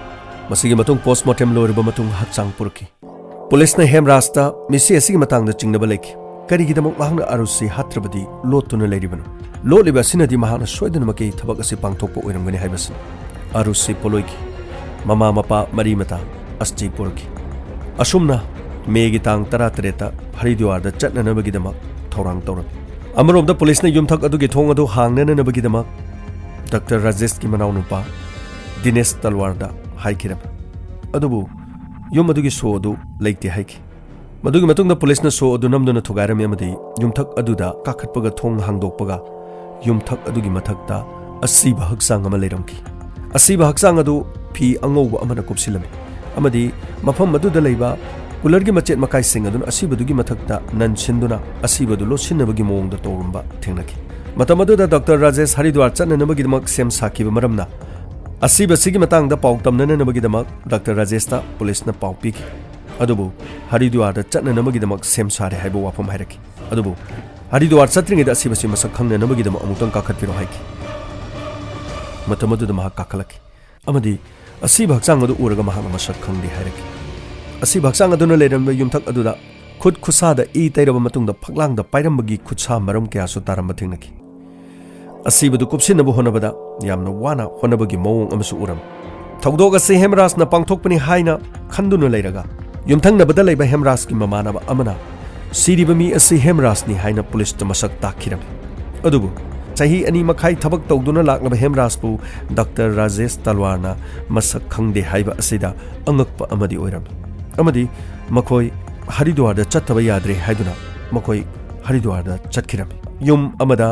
ꯃꯁꯤꯒꯤ ꯃꯇꯨꯡ ꯄꯣꯁꯃꯣꯔꯇꯦꯝ ꯂꯣꯏꯔꯕ ꯃꯇꯨꯡ ꯍꯛꯆꯥꯡ ꯄꯨꯔꯛꯈꯤ꯫ ꯄꯨꯂꯤꯁꯅ ꯍꯦꯝꯔꯥꯖꯇ ꯃꯤꯁꯤ ꯑꯁꯤꯒꯤ ꯃꯇꯥꯡꯗ ꯆꯤꯡꯅꯕ ꯂꯩꯈꯤ꯫ ꯀꯔꯤꯒꯤꯗꯃꯛ ꯃꯍꯥꯛꯅ ꯑꯔꯨꯁꯤ ꯍꯥꯠꯇ꯭ꯔꯕꯗꯤ ꯂꯣꯠꯇꯨꯅ ꯂꯩꯔꯤꯕꯅꯣ? ꯂꯣꯠꯂꯤꯕ ꯑꯁꯤꯅꯗꯤ ꯃꯍꯥꯛꯅ ꯁꯣꯏꯗꯅꯃꯛꯀꯤ ꯊꯕꯛ ꯑꯁꯤ ꯄꯥꯡꯊꯣꯛꯄ ꯑꯣꯏꯔꯝꯒꯅꯤ ꯍꯥꯏꯕꯁꯤꯅꯤ꯫ ꯑꯔꯨꯁꯤ ꯄꯣꯂꯣꯏꯈꯤ꯫ ꯃꯃꯥ ꯃꯄꯥ ꯃꯔꯤ ꯃꯇꯥ ꯑꯁꯇꯤ ꯄꯨꯔꯛꯈꯤ꯫ ꯑꯁꯨꯝꯅ ꯃꯦꯒꯤ ꯇꯥꯡ ꯇꯔꯥꯇꯔꯦꯠꯇ ꯍꯔꯤꯗ꯭ꯋꯥꯔꯗ ꯆꯠꯅꯅꯕꯒꯤꯗꯃꯛ ꯊꯧꯔꯥꯡ ꯇꯧꯔꯝꯃꯤ꯫ ꯑꯃꯔꯣꯝꯗ ꯄꯨꯂꯤꯁꯅ ꯌꯨꯝꯊꯛ ꯑꯗꯨꯒꯤ ꯊꯣꯡ ꯑꯗꯨ ꯍꯥꯡꯅꯅꯕꯒꯤꯗꯃꯛ ꯗꯥꯛꯇꯔ ꯔꯥꯖꯦꯁꯀꯤ ꯃꯅꯥꯎꯅꯨꯄꯥ ꯗꯤꯅꯦꯁ ꯇꯜꯋꯥꯔꯗ ꯍꯥꯏꯈꯤꯔꯝꯃꯤ꯫ ꯑꯗꯨꯕꯨ ꯌꯨꯝ ꯑꯗꯨꯒꯤ ꯁꯣ ꯑꯗꯨ ꯂꯩꯇꯦ ꯍꯥꯏꯈꯤ꯫ ꯃꯗꯨꯒꯤ ꯃꯇꯨꯡꯗ ꯄꯨꯂꯤꯁꯅ ꯁꯣ ꯑꯗꯨ ꯅꯝꯗꯨꯅ ꯊꯨꯒꯥꯏꯔꯝꯃꯤ ꯑꯃꯗꯤ ꯌꯨꯝꯊꯛ ꯑꯗꯨꯗ ꯀꯥꯈꯠꯄꯒ ꯊꯣꯡ ꯍꯥꯡꯗꯣꯛꯄꯒ ꯌꯨꯝꯊꯛ ꯑꯗꯨꯒꯤ ꯃꯊꯛꯇ ꯑꯁꯤꯕ ꯍꯛꯆꯥꯡ ꯑꯃ ꯂꯩꯔꯝꯈꯤ꯫ ꯑꯁꯤꯕ ꯍꯛꯆꯥꯡ ꯑꯗꯨ ꯐꯤ ꯑꯉꯧꯕ ꯑꯃꯅ ꯀꯨꯞꯁꯤꯜꯂꯝꯃꯤ ꯑꯃꯗꯤ ꯃꯐꯝ ꯑꯗꯨꯗ ꯂꯩꯕ ꯀꯨꯂꯔꯒꯤ ꯃꯆꯦꯠ ꯃꯀꯥꯏꯁꯤꯡ ꯑꯗꯨꯅ ꯑꯁꯤꯕꯗꯨꯒꯤ ꯃꯊꯛꯇ ꯅꯟꯁꯤꯟꯗꯨꯅ ꯑꯁꯤꯕꯗꯨ ꯂꯣꯠꯁꯤꯟꯅꯕꯒꯤ ꯃꯑꯣꯡꯗ ꯇꯧꯔꯝꯕ ꯊꯦꯡꯅꯈꯤ꯫ ꯃꯇꯝ ꯑꯗꯨꯗ ꯗꯥꯛꯇꯔ ꯔꯥꯖꯦꯁ ꯍꯔꯤꯗ꯭ꯋꯥꯔ ꯆꯠꯅꯅꯕꯒꯤꯗꯃꯛ ꯁꯦꯝ ꯁꯥꯈꯤꯕ ꯃꯔꯝꯅ ꯑꯁꯤꯕꯁꯤꯒꯤ ꯃꯇꯥꯡꯗ ꯄꯥꯎ ꯇꯝꯅꯅꯕꯒꯤꯗꯃꯛ ꯗꯥꯛꯇꯔ ꯔꯥꯖꯦꯁꯇ ꯄꯨꯂꯤꯁꯅ ꯄꯥꯎ ꯄꯤꯈꯤ꯫ ꯑꯗꯨꯕꯨ ꯍꯔꯤꯗ꯭ꯋꯥꯔꯗ ꯆꯠꯅꯅꯕꯒꯤꯗꯃꯛ ꯁꯦꯝ ꯁꯥꯔꯦ ꯍꯥꯏꯕ ꯋꯥꯐꯝ ꯍꯥꯏꯔꯛꯈꯤ꯫ ꯑꯗꯨꯕꯨ ꯍꯔꯤꯗ꯭ꯋꯥꯔ ꯆꯠꯇ꯭ꯔꯤꯉꯩꯗ ꯑꯁꯤꯕꯁꯤ ꯃꯁꯛ ꯈꯪꯅꯅꯕꯒꯤꯗꯃꯛ ꯑꯃꯨꯛꯇꯪ ꯀꯥꯈꯠꯄꯤꯔꯣ ꯍꯥꯏꯈꯤ꯫ ꯃꯇꯝ ꯑꯗꯨꯗ ꯃꯍꯥꯛ ꯀꯥꯈꯠꯂꯛꯈꯤ ꯑꯃꯗꯤ ꯑꯁꯤꯕ ꯍꯛꯆꯥꯡ ꯑꯗꯨ ꯎꯔꯒ ꯃꯍꯥꯛꯅ ꯃꯁꯛ ꯈꯪꯗꯦ ꯍꯥꯏꯔꯛꯈꯤ꯫ ꯑꯁꯤꯕ ꯍꯛꯆꯥꯡ ꯑꯗꯨꯅ ꯂꯩꯔꯝꯕ ꯌꯨꯝꯊꯛ ꯑꯗꯨꯗ ꯈꯨꯠ ꯈꯨꯠꯁꯥꯗ ꯏ ꯇꯩꯔꯕ ꯃꯇꯨꯡꯗ ꯐꯛꯂꯥꯡꯗ ꯄꯥꯏꯔꯝꯕꯒꯤ ꯈꯨꯠꯁꯥ ꯃꯔꯝ ꯀꯌꯥꯁꯨ ꯇꯥꯔꯝꯕ ꯊꯦꯡꯅꯈꯤ꯫ ꯑꯁꯤꯕꯗꯨ ꯀꯨꯞꯁꯤꯟꯅꯕ ꯍꯣꯠꯅꯕꯗ ꯌꯥꯝꯅ ꯋꯥꯅ ꯍꯣꯠꯅꯕꯒꯤ ꯃꯑꯣꯡ ꯑꯃꯁꯨ ꯎꯔꯝꯃꯤ꯫ ꯊꯧꯗꯣꯛ ꯑꯁꯤ ꯍꯦꯝꯔꯥꯖꯅ ꯄꯥꯡꯊꯣꯛꯄꯅꯤ ꯍꯥꯏꯅ ꯈꯟꯗꯨꯅ ꯂꯩꯔꯒ ꯌꯨꯝꯊꯪꯅꯕꯗ ꯂꯩꯕ ꯍꯦꯝꯔꯥꯖꯀꯤ ꯃꯃꯥꯟꯅꯕ ꯑꯃꯅ ꯁꯤꯔꯤꯕ ꯃꯤ ꯑꯁꯤ ꯍꯦꯝꯔꯥꯖꯅꯤ ꯍꯥꯏꯅ ꯄꯨꯂꯤꯁꯇ ꯃꯁꯛ ꯇꯥꯛꯈꯤꯔꯝꯃꯤ꯫ ꯑꯗꯨꯕꯨ ꯆꯍꯤ ꯑꯅꯤ ꯃꯈꯥꯏ ꯊꯕꯛ ꯇꯧꯗꯨꯅ ꯂꯥꯛꯂꯕ ꯍꯦꯝꯔꯥꯖꯄꯨ ꯗꯥꯛꯇꯔ ꯔꯥꯖꯦꯁ ꯇꯜꯋꯥꯔꯅ ꯃꯁꯛ ꯈꯪꯗꯦ ꯍꯥꯏꯕ ꯑꯁꯤꯗ ꯑꯉꯛꯄ ꯑꯃꯗꯤ ꯑꯣꯏꯔꯝꯃꯤ ꯑꯃꯗꯤ ꯃꯈꯣꯏ ꯍꯔꯤꯗ꯭ꯋꯥꯔꯗ ꯆꯠꯇꯕ ꯌꯥꯗ꯭ꯔꯦ ꯍꯥꯏꯗꯨꯅ ꯃꯈꯣꯏ ꯍꯔꯤꯗ꯭ꯋꯥꯔꯗ ꯆꯠꯈꯤꯔꯝꯃꯤ꯫ ꯌꯨꯝ ꯑꯃꯗ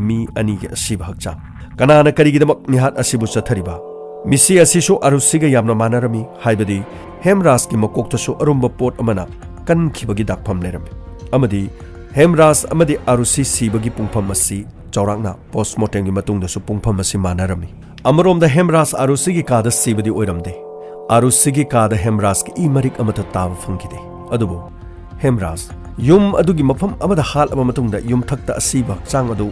ꯃꯤ ꯑꯅꯤꯒꯤ ꯑꯁꯤꯕ ꯍꯛꯆꯥꯡ꯫ ꯀꯅꯥꯅ ꯀꯔꯤꯒꯤꯗꯃꯛ ꯃꯤꯍꯥꯠ ꯑꯁꯤꯕꯨ ꯆꯠꯊꯔꯤꯕ? ꯃꯤꯁꯤ ꯑꯁꯤꯁꯨ ꯑꯥꯔꯨꯁꯤꯒ ꯌꯥꯝꯅ ꯃꯥꯟꯅꯔꯝꯃꯤ, ꯍꯥꯏꯕꯗꯤ ꯍꯦꯝꯔꯥꯖꯀꯤ ꯃꯀꯣꯛꯇꯁꯨ ꯑꯔꯨꯝꯕ ꯄꯣꯠ ꯑꯃꯅ ꯀꯟꯈꯤꯕꯒꯤ ꯗꯥꯛꯐꯝ ꯂꯩꯔꯝꯃꯤ ꯑꯃꯗꯤ ꯍꯦꯝꯔꯥꯖ ꯑꯃꯗꯤ ꯑꯥꯔꯨꯁꯤ ꯁꯤꯕꯒꯤ ꯄꯨꯡꯐꯝ ꯑꯁꯤ ꯆꯥꯎꯔꯥꯛꯅ ꯄꯣꯁꯃꯣꯔꯇꯦꯝꯒꯤ ꯃꯇꯨꯡꯗꯁꯨ ꯄꯨꯡꯐꯝ ꯑꯁꯤ ꯃꯥꯟꯅꯔꯝꯃꯤ꯫ ꯑꯃꯔꯣꯝꯗ ꯍꯦꯝꯔꯥꯖ ꯑꯥꯔꯨꯁꯤꯒꯤ ꯀꯥꯗ ꯁꯤꯕꯗꯤ ꯑꯣꯏꯔꯝꯗꯦ꯫ ꯑꯥꯔꯨꯁꯤꯒꯤ ꯀꯥꯗ ꯍꯦꯝꯔꯥꯖꯀꯤ ꯏ ꯃꯔꯤꯛ ꯑꯃꯠꯇ ꯇꯥꯕ ꯐꯪꯈꯤꯗꯦ꯫ ꯑꯗꯨꯕꯨ ꯍꯦꯝꯔꯥꯖ ꯌꯨꯝ ꯑꯗꯨꯒꯤ ꯃꯐꯝ ꯑꯃꯗ ꯍꯥꯠꯂꯕ ꯃꯇꯨꯡꯗ ꯌꯨꯝꯊꯛꯇ ꯑꯁꯤꯕ ꯍꯛꯆꯥꯡ ꯑꯗꯨ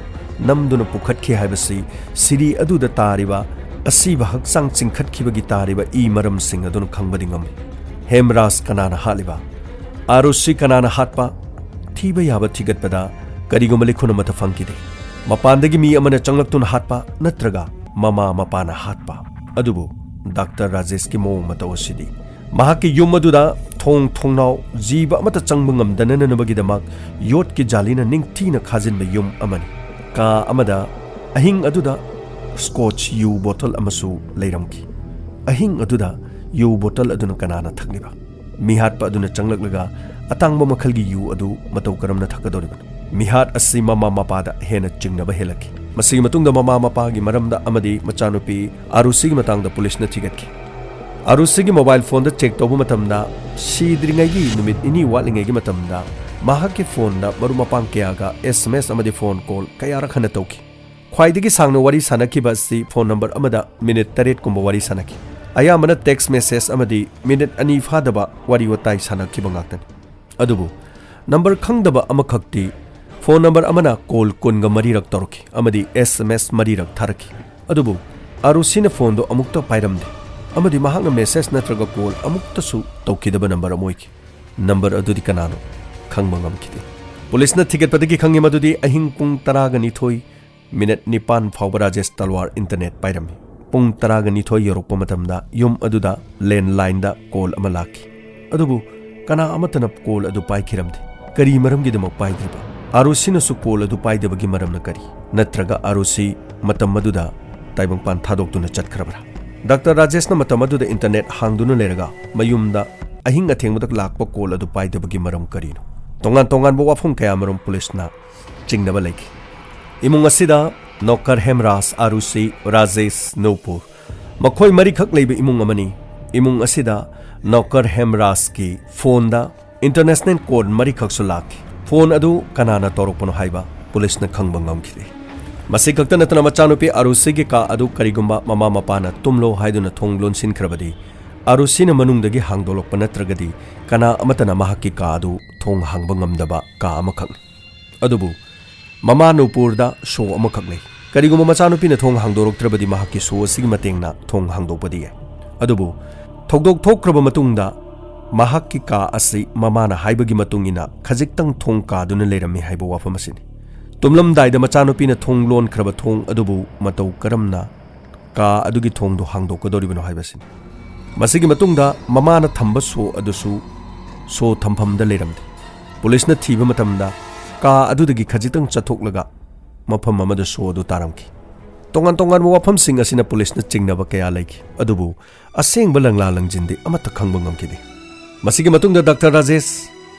ꯅꯝꯗꯨꯅ ꯄꯨꯈꯠꯈꯤ ꯍꯥꯏꯕꯁꯤ ꯁꯤꯔꯤ ꯑꯗꯨꯗ ꯇꯥꯔꯤꯕ ꯑꯁꯤꯕ ꯍꯛꯆꯥꯡ ꯆꯤꯡꯈꯠꯈꯤꯕꯒꯤ ꯇꯥꯔꯤꯕ ꯏ ꯃꯔꯝꯁꯤꯡ ꯑꯗꯨꯅ ꯈꯪꯕꯗꯤ ꯉꯝꯃꯤ꯫ ꯍꯦꯝꯔꯥꯖ ꯀꯅꯥꯅ ꯍꯥꯠꯂꯤꯕ? ꯑꯥꯔꯨꯁꯤ ꯀꯅꯥꯅ ꯍꯥꯠꯄ? ꯊꯤꯕ ꯌꯥꯕ ꯊꯤꯒꯠꯄꯗ ꯀꯔꯤꯒꯨꯝꯕ ꯂꯤꯈꯨꯟ ꯑꯃꯠꯇ ꯐꯪꯈꯤꯗꯦ꯫ ꯃꯄꯥꯟꯗꯒꯤ ꯃꯤ ꯑꯃꯅ ꯆꯪꯂꯛꯇꯨꯅ ꯍꯥꯠꯄ ꯅꯠꯇ꯭ꯔꯒ ꯃꯃꯥ ꯃꯄꯥꯅ ꯍꯥꯠꯄ? ꯑꯗꯨꯕꯨ ꯗꯥꯛꯇꯔ ꯔꯥꯖꯦꯁꯀꯤ ꯃꯑꯣꯡ ꯃꯇꯧ ꯑꯁꯤꯗꯤ ꯃꯍꯥꯛꯀꯤ ꯌꯨꯝ ꯑꯗꯨꯗ ꯊꯣꯡ ꯊꯣꯡꯅꯥꯎ ꯖꯤꯕ ꯑꯃꯠꯇ ꯆꯪꯕ ꯉꯝꯗꯅꯅꯕꯒꯤꯗꯃꯛ ꯌꯣꯠꯀꯤ ꯖꯥꯂꯤꯅ ꯅꯤꯡꯊꯤꯅ ꯈꯥꯖꯤꯟꯕ ꯌꯨꯝ ꯑꯃꯅꯤ꯫ ꯀꯥ ꯑꯃꯗ ꯑꯍꯤꯡ ꯑꯗꯨꯗ ꯁ꯭ꯀꯣꯆ ꯌꯨ ꯕꯣꯇꯜ ꯑꯃꯁꯨ ꯂꯩꯔꯝꯈꯤ꯫ ꯑꯍꯤꯡ ꯑꯗꯨꯗ ꯌꯨ ꯕꯣꯇꯜ ꯑꯗꯨꯅ ꯀꯅꯥꯅ ꯊꯛꯂꯤꯕ? ꯃꯤꯍꯥꯠꯄ ꯑꯗꯨꯅ ꯆꯪꯂꯛꯂꯒ ꯑꯇꯥꯡꯕ ꯃꯈꯜꯒꯤ ꯌꯨ ꯑꯗꯨ ꯃꯇꯧ ꯀꯔꯝꯅ ꯊꯛꯀꯗꯧꯔꯤꯕꯅꯣ? ꯃꯤꯍꯥꯠ ꯑꯁꯤ ꯃꯃꯥ ꯃꯄꯥꯗ ꯍꯦꯟꯅ ꯆꯤꯡꯅꯕ ꯍꯦꯜꯂꯛꯈꯤ꯫ ꯃꯁꯤꯒꯤ ꯃꯇꯨꯡꯗ ꯃꯃꯥ ꯃꯄꯥꯒꯤ ꯃꯔꯝꯗ ꯑꯃꯗꯤ ꯃꯆꯥꯅꯨꯄꯤ ꯑꯥꯔꯨꯁꯤꯒꯤ ꯃꯇꯥꯡꯗ ꯄꯨꯂꯤꯁꯅ ꯊꯤꯒꯠꯈꯤ꯫ ꯑꯥꯔꯨꯁꯤꯒꯤ ꯃꯣꯕꯥꯏꯜ ꯐꯣꯟꯗ ꯆꯦꯛ ꯇꯧꯕ ꯃꯇꯝꯗ, ꯁꯤꯗ꯭ꯔꯤꯉꯩꯒꯤ ꯅꯨꯃꯤꯠ ꯅꯤꯅꯤ ꯋꯥꯠꯂꯤꯉꯩꯒꯤ ꯃꯇꯝꯗ ꯃꯍꯥꯛꯀꯤ ꯐꯣꯟꯗ ꯃꯔꯨꯞ ꯃꯄꯥꯡ ꯀꯌꯥꯒ ꯑꯦꯁ ꯑꯦꯝ ꯑꯦꯁ ꯑꯃꯗꯤ ꯐꯣꯟ ꯀꯣꯜ ꯀꯌꯥꯔꯛ ꯍꯟꯅ ꯇꯧꯈꯤ꯫ ꯈ꯭ꯋꯥꯏꯗꯒꯤ ꯁꯥꯡꯅ ꯋꯥꯔꯤ ꯁꯥꯟꯅꯈꯤꯕ ꯑꯁꯤ ꯐꯣꯟ ꯅꯝꯕꯔ ꯑꯃꯗ ꯃꯤꯅꯤꯠ ꯇꯔꯦꯠ ꯀꯨꯝꯕ ꯋꯥꯔꯤ ꯁꯥꯟꯅꯈꯤ꯫ ꯑꯌꯥꯝꯕꯅ ꯇꯦꯛꯁ ꯃꯦꯁꯦꯖ ꯑꯃꯗꯤ ꯃꯤꯅꯤꯠ ꯑꯅꯤ ꯐꯥꯗꯕ ꯋꯥꯔꯤ ꯋꯥꯇꯥꯏ ꯁꯥꯟꯅꯈꯤꯕ ꯉꯥꯛꯇꯅꯤ꯫ ꯑꯗꯨꯕꯨ ꯅꯝꯕꯔ ꯈꯪꯗꯕ ꯑꯃꯈꯛꯇꯤ, ꯐꯣꯟ ꯅꯝꯕꯔ ꯑꯃꯅ ꯀꯣꯜ ꯀꯨꯟꯒ ꯃꯔꯤꯔꯛ ꯇꯧꯔꯛꯈꯤ ꯑꯃꯗꯤ ꯑꯦꯁ ꯑꯦꯝ ꯑꯦꯁ ꯃꯔꯤꯔꯛ ꯊꯥꯔꯛꯈꯤ꯫ ꯑꯗꯨꯕꯨ ꯑꯥꯔꯨꯁꯤꯅ ꯐꯣꯟꯗꯨ ꯑꯃꯨꯛꯇ ꯄꯥꯏꯔꯝꯗꯦ ꯑꯃꯗꯤ ꯃꯍꯥꯛꯅ ꯃꯦꯁꯦꯖ ꯅꯠꯇ꯭ꯔꯒ ꯀꯣꯜ ꯑꯃꯨꯛꯇꯁꯨ ꯇꯧꯈꯤꯗꯕ ꯅꯝꯕꯔ ꯑꯃ ꯑꯣꯏꯈꯤ꯫ ꯅꯝꯕꯔ ꯑꯗꯨꯗꯤ ꯀꯅꯥꯅꯣ? ꯈꯪꯕ ꯉꯝꯈꯤꯗꯦ꯫ ꯄꯨꯂꯤꯁꯅ ꯊꯤꯒꯠꯄꯗꯒꯤ ꯈꯪꯉꯤ ꯃꯗꯨꯗꯤ ꯑꯍꯤꯡ ꯄꯨꯡ ꯇꯔꯥꯒ ꯅꯤꯊꯣꯏ ꯃꯤꯅꯤꯠ ꯅꯤꯄꯥꯟ ꯐꯥꯎꯕ ꯔꯥꯖꯦꯁ ꯇꯜꯋꯥꯔ ꯏꯟꯇꯔꯅꯦꯠ ꯄꯥꯏꯔꯝꯃꯤ꯫ ꯄꯨꯡ ꯇꯔꯥꯒ ꯅꯤꯊꯣꯏ ꯌꯧꯔꯛꯄ ꯃꯇꯝꯗ ꯌꯨꯝ ꯑꯗꯨꯗ ꯂꯦꯟꯂꯥꯏꯟꯗ ꯀꯣꯜ ꯑꯃ ꯂꯥꯛꯈꯤ꯫ ꯑꯗꯨꯕꯨ ꯀꯅꯥ ꯑꯃꯠꯇꯅ ꯀꯣꯜ ꯑꯗꯨ ꯄꯥꯏꯈꯤꯔꯝꯗꯦ꯫ ꯀꯔꯤ ꯃꯔꯝꯒꯤꯗꯃꯛ ꯄꯥꯏꯗ꯭ꯔꯤꯕ? ꯑꯥꯔꯨꯁꯤꯅꯁꯨ ꯀꯣꯜ ꯑꯗꯨ ꯄꯥꯏꯗꯕꯒꯤ ꯃꯔꯝꯅ ꯀꯔꯤ? ꯅꯠꯇ꯭ꯔꯒ ꯑꯥꯔꯨꯁꯤ ꯃꯇꯝ ꯑꯗꯨꯗ ꯇꯥꯏꯕꯪꯄꯥꯟ ꯊꯥꯗꯣꯛꯇꯨꯅ ꯆꯠꯈ꯭ꯔꯕ꯭ꯔꯥ? ꯗꯥꯛꯇꯔ ꯔꯥꯖꯦꯁꯅ ꯃꯇꯝ ꯑꯗꯨꯗ ꯏꯟꯇꯔꯅꯦꯠ ꯍꯥꯡꯗꯨꯅ ꯂꯩꯔꯒ ꯃꯌꯨꯝꯗ ꯑꯍꯤꯡ ꯑꯊꯦꯡꯕꯗ ꯂꯥꯛꯄ ꯀꯣꯜ ꯑꯗꯨ ꯄꯥꯏꯗꯕꯒꯤ ꯃꯔꯝ ꯀꯔꯤꯅꯣ? ꯇꯣꯉꯥꯟ ꯇꯣꯉꯥꯟꯕ ꯋꯥꯐꯝ ꯀꯌꯥꯃꯔꯨꯝ ꯄꯨꯂꯤꯁꯅ ꯆꯤꯡꯅꯕ ꯂꯩꯈꯤ꯫ ꯏꯃꯨꯡ ꯑꯁꯤꯗ ꯅꯧꯀꯔ ꯍꯦꯝꯔꯥꯖ, ꯑꯥꯔꯨꯁꯤ, ꯔꯥꯖꯦꯁ, ꯅꯨꯄꯨꯔ, ꯃꯈꯣꯏ ꯃꯔꯤꯈꯛ ꯂꯩꯕ ꯏꯃꯨꯡ ꯑꯃꯅꯤ꯫ ꯏꯃꯨꯡ ꯑꯁꯤꯗ ꯅꯧꯀꯔ ꯍꯦꯝꯔꯥꯖꯀꯤ ꯐꯣꯟꯗ ꯏꯟꯇꯔꯅꯦꯁꯅꯦꯜ ꯀꯣꯜ ꯃꯔꯤꯈꯛꯁꯨ ꯂꯥꯛꯈꯤ꯫ ꯐꯣꯟ ꯑꯗꯨ ꯀꯅꯥꯅ ꯇꯧꯔꯛꯄꯅꯣ ꯍꯥꯏꯕ ꯄꯨꯂꯤꯁꯅ ꯈꯪꯕ ꯉꯝꯈꯤꯗꯦ꯫ ꯃꯁꯤ ꯈꯛꯇ ꯅꯠꯇꯅ ꯃꯆꯥꯅꯨꯄꯤ ꯑꯥꯔꯨꯁꯤꯒꯤ ꯀꯥ ꯑꯗꯨ ꯀꯔꯤꯒꯨꯝꯕ ꯃꯃꯥ ꯃꯄꯥꯅ ꯇꯨꯝꯂꯣ ꯍꯥꯏꯗꯨꯅ ꯊꯣꯡ ꯂꯣꯟꯁꯤꯟꯈ꯭ꯔꯕꯗꯤ, ꯑꯥꯔꯨꯁꯤꯅ ꯃꯅꯨꯡꯗꯒꯤ ꯍꯥꯡꯗꯣꯛꯂꯛꯄ ꯅꯠꯇ꯭ꯔꯒꯗꯤ ꯀꯅꯥ ꯑꯃꯠꯇꯅ ꯃꯍꯥꯛꯀꯤ ꯀꯥ ꯑꯗꯨ ꯊꯣꯡ ꯍꯥꯡꯕ ꯉꯝꯗꯕ ꯀꯥ ꯑꯃꯈꯛꯅꯤ꯫ ꯑꯗꯨꯕꯨ ꯃꯃꯥ ꯅꯨꯄꯨꯔꯗ ꯁꯣ ꯑꯃꯈꯛ ꯂꯩ꯫ ꯀꯔꯤꯒꯨꯝꯕ ꯃꯆꯥꯅꯨꯄꯤꯅ ꯊꯣꯡ ꯍꯥꯡꯗꯣꯔꯛꯇ꯭ꯔꯕꯗꯤ ꯃꯍꯥꯛꯀꯤ ꯁꯣ ꯑꯁꯤꯒꯤ ꯃꯇꯦꯡꯅ ꯊꯣꯡ ꯍꯥꯡꯗꯣꯛꯄꯗꯤ ꯌꯥꯏ꯫ ꯑꯗꯨꯕꯨ ꯊꯧꯗꯣꯛ ꯊꯣꯛꯈ꯭ꯔꯕ ꯃꯇꯨꯡꯗ ꯃꯍꯥꯛꯀꯤ ꯀꯥ ꯑꯁꯤ ꯃꯃꯥꯅ ꯍꯥꯏꯕꯒꯤ ꯃꯇꯨꯡ ꯏꯟꯅ ꯈꯖꯤꯛꯇꯪ ꯊꯣꯡ ꯀꯥꯗꯨꯅ ꯂꯩꯔꯝꯃꯤ ꯍꯥꯏꯕ ꯋꯥꯐꯝ ꯑꯁꯤꯅꯤ꯫ ꯇꯨꯝꯂꯝꯗꯥꯏꯗ ꯃꯆꯥꯅꯨꯄꯤꯅ ꯊꯣꯡ ꯂꯣꯟꯈ꯭ꯔꯕ ꯊꯣꯡ ꯑꯗꯨꯕꯨ ꯃꯇꯧ ꯀꯔꯝꯅ ꯀꯥ ꯑꯗꯨꯒꯤ ꯊꯣꯡꯗꯨ ꯍꯥꯡꯗꯣꯛꯀꯗꯧꯔꯤꯕꯅꯣ ꯍꯥꯏꯕꯁꯤꯅꯤ꯫ ꯃꯁꯤꯒꯤ ꯃꯇꯨꯡꯗ ꯃꯃꯥꯅ ꯊꯝꯕ ꯁꯣ ꯑꯗꯨꯁꯨ ꯁꯣ ꯊꯝꯐꯝꯗ ꯂꯩꯔꯝꯗꯦ꯫ ꯄꯨꯂꯤꯁꯅ ꯊꯤꯕ ꯃꯇꯝꯗ ꯀꯥ ꯑꯗꯨꯗꯒꯤ ꯈꯖꯤꯛꯇꯪ ꯆꯠꯊꯣꯛꯂꯒ ꯃꯐꯝ ꯑꯃꯗ ꯁꯣ ꯑꯗꯨ ꯇꯥꯔꯝꯈꯤ꯫ ꯇꯣꯉꯥꯟ ꯇꯣꯉꯥꯟꯕ ꯋꯥꯐꯝꯁꯤꯡ ꯑꯁꯤꯅ ꯄꯨꯂꯤꯁꯅ ꯆꯤꯡꯅꯕ ꯀꯌꯥ ꯂꯩꯈꯤ, ꯑꯗꯨꯕꯨ ꯑꯁꯦꯡꯕ ꯂꯪꯂꯥ ꯂꯪꯖꯤꯟꯗꯤ ꯑꯃꯠꯇ ꯈꯪꯕ ꯉꯝꯈꯤꯗꯦ꯫ ꯃꯁꯤꯒꯤ ꯃꯇꯨꯡꯗ ꯗꯥꯛꯇꯔ ꯔꯥꯖꯦꯁ